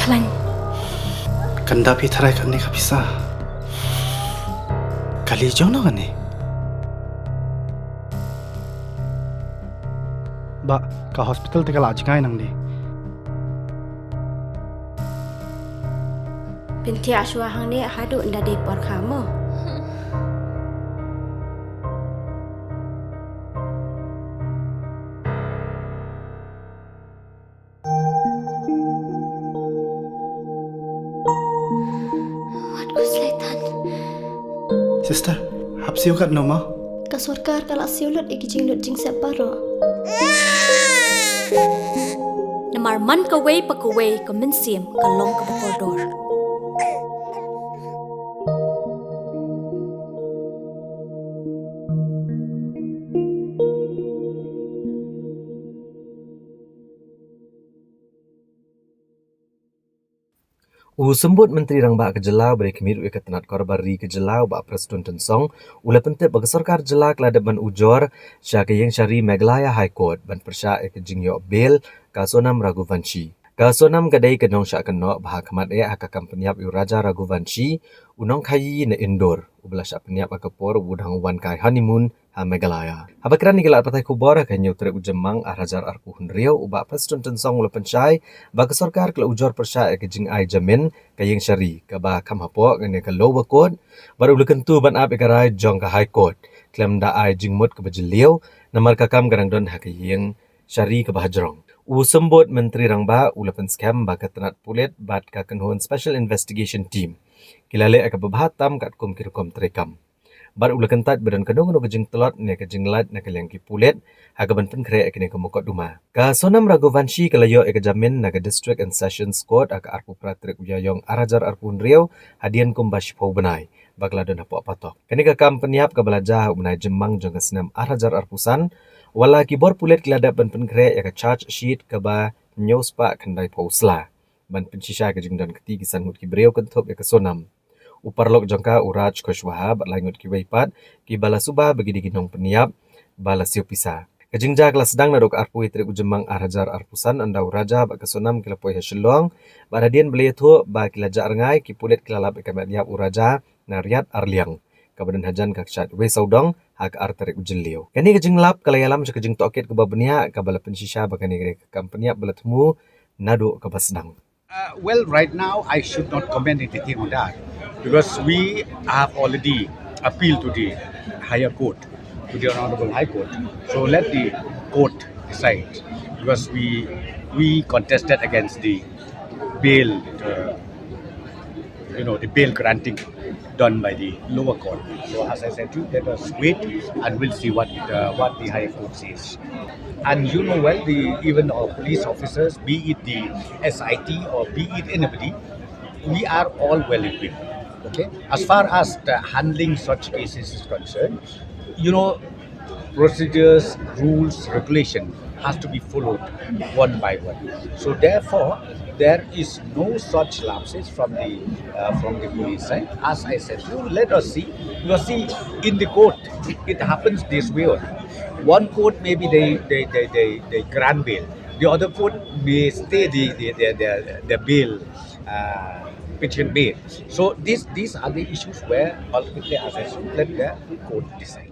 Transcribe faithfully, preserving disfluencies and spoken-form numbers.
Khlaiñ. Kan da phi tharai kane ka pisa. Kali jong no kane. Ba ka hospital te ka la jngai nangne. Pyntiah shuwa hangne haduh nda dei por kha mo. Wat u Sleitan. Sister, hap siew kat no ma? Ka sorkar ka la siew lut ïa ki jinglut jingsep baroh. Namar man kawei pa kawei ka mynsiem ka long kaba kordor. U Symbud Myntri Rangbah ka jylla uba dei khmih ruh ïa ka tnat kor bar ri ka jylla u Bah Prestone Tynsong u la pyntip ba ka sorkar jylla ka la dep ban ujor sha ka ïing shari Meghalaya High Court ban pyrshah ïa ka jingïoh bail ka Sonam Raghuvanshi. Ka Sonam ka dei ka nongshah kynnoh ba ha khmat eh ha ka kam pynïap ïa u Raja Raghuvanshi, u nongkhaii na Indore uba la shah pynïap ha ka por uba dang wan kai honeymoon ha Meghalaya. Haba kren ïa ki lad pathai khubor ha ka hynñiew tarik u Jymmang ar hajar arphew hynriew, u Bah Prestone Tynsong u la pynshai ba ka sorkar ka la ujor pyrshah ïa ka jingai jamin ka ïing shari kaba kham hapoh kane ka lower court bad u la kyntu ban ap ïa ka rai jong ka High Court khlem da ai jingmut kaba jylliew namar ka kam ka dang don ha ka ïing shari kaba hajrong. U Symbud Myntri Rangbah u la pynskhem ba ka tnat pulit bad ka kynhun Special Investigation Team ki la leh ïa kaba bha tam katkum ki rukom treikam. Bad u la kyntait ba don kano kano ka jingtlot ne ka jinglait na ka liang ki pulit ha kaban pynkhreh ïa kane ka mukotduma. Ka Sonam Raghuvanshi ka la ïoh ïa ka jamin na ka District and Sessions Court ha ka arphew phra tarik u Ïaïong ar hajar arphew hynriew hadien kumba shiphew bnai ba ka la don hapoh patok. Kane ka kam pynïap kaba la jia ha u bnai Jymmang jong ka snem ar hajar arphew san, wat la ki bor pulit ki la dep ban pynkhreh ïa ka charge sheet kaba hynñiew spah khyndaiphew sla ban pynshisha ïa ka jingdon kti ki san ngut ki briew kynthup ïa ka Sonam, u paralok jong ka u Raj Kushwaha bad lai ngut kiwei pat kiba la suba ba ki dei ki nongpynïap ba la siew pisa. Ka jingjia ka la sdang naduh ka arphew tarik u Jymmang ar hajar arphew san ynda u Raja bad ka Sonam ki la poi ha Shillong bad hadien ba la ïathuh ba ki la jah rngai, ki pulit ki la lap ïa ka met ïap u Raja na riat ar liang kaba don hajan ka kshaid wei sawdong ha ka ar tarik u Jylliew. Kane ka jinglap ka la ïalam sha ka jingtohkit kaba bniah kaba la pynshisha ba kane ka dei ka kam pynïap ba la thmu naduh kaba sdang. Uh, well, right now I should not comment anything on that because we have already appealed to the higher court, to the Honorable High Court. So let the court decide because we we contested against the bail, uh, you know, the bail granting done by the lower court. So as I said to you, let us wait and we'll see what uh, what the higher court says. And you know well, the even our police officers, be it the S I T or be it anybody, we are all well equipped. Okay. As far as the handling such cases is concerned, you know, procedures, rules, regulation has to be followed one by one. So therefore, there is no such lapses from the uh, from the police side. As I said, you let us see. Because see, in the court, it happens this way only. One court maybe they they they they, they grant bail. The other court may stay the the the, the, the bail uh, petition bail. So these these are the issues where ultimately, as I said, let the court decide.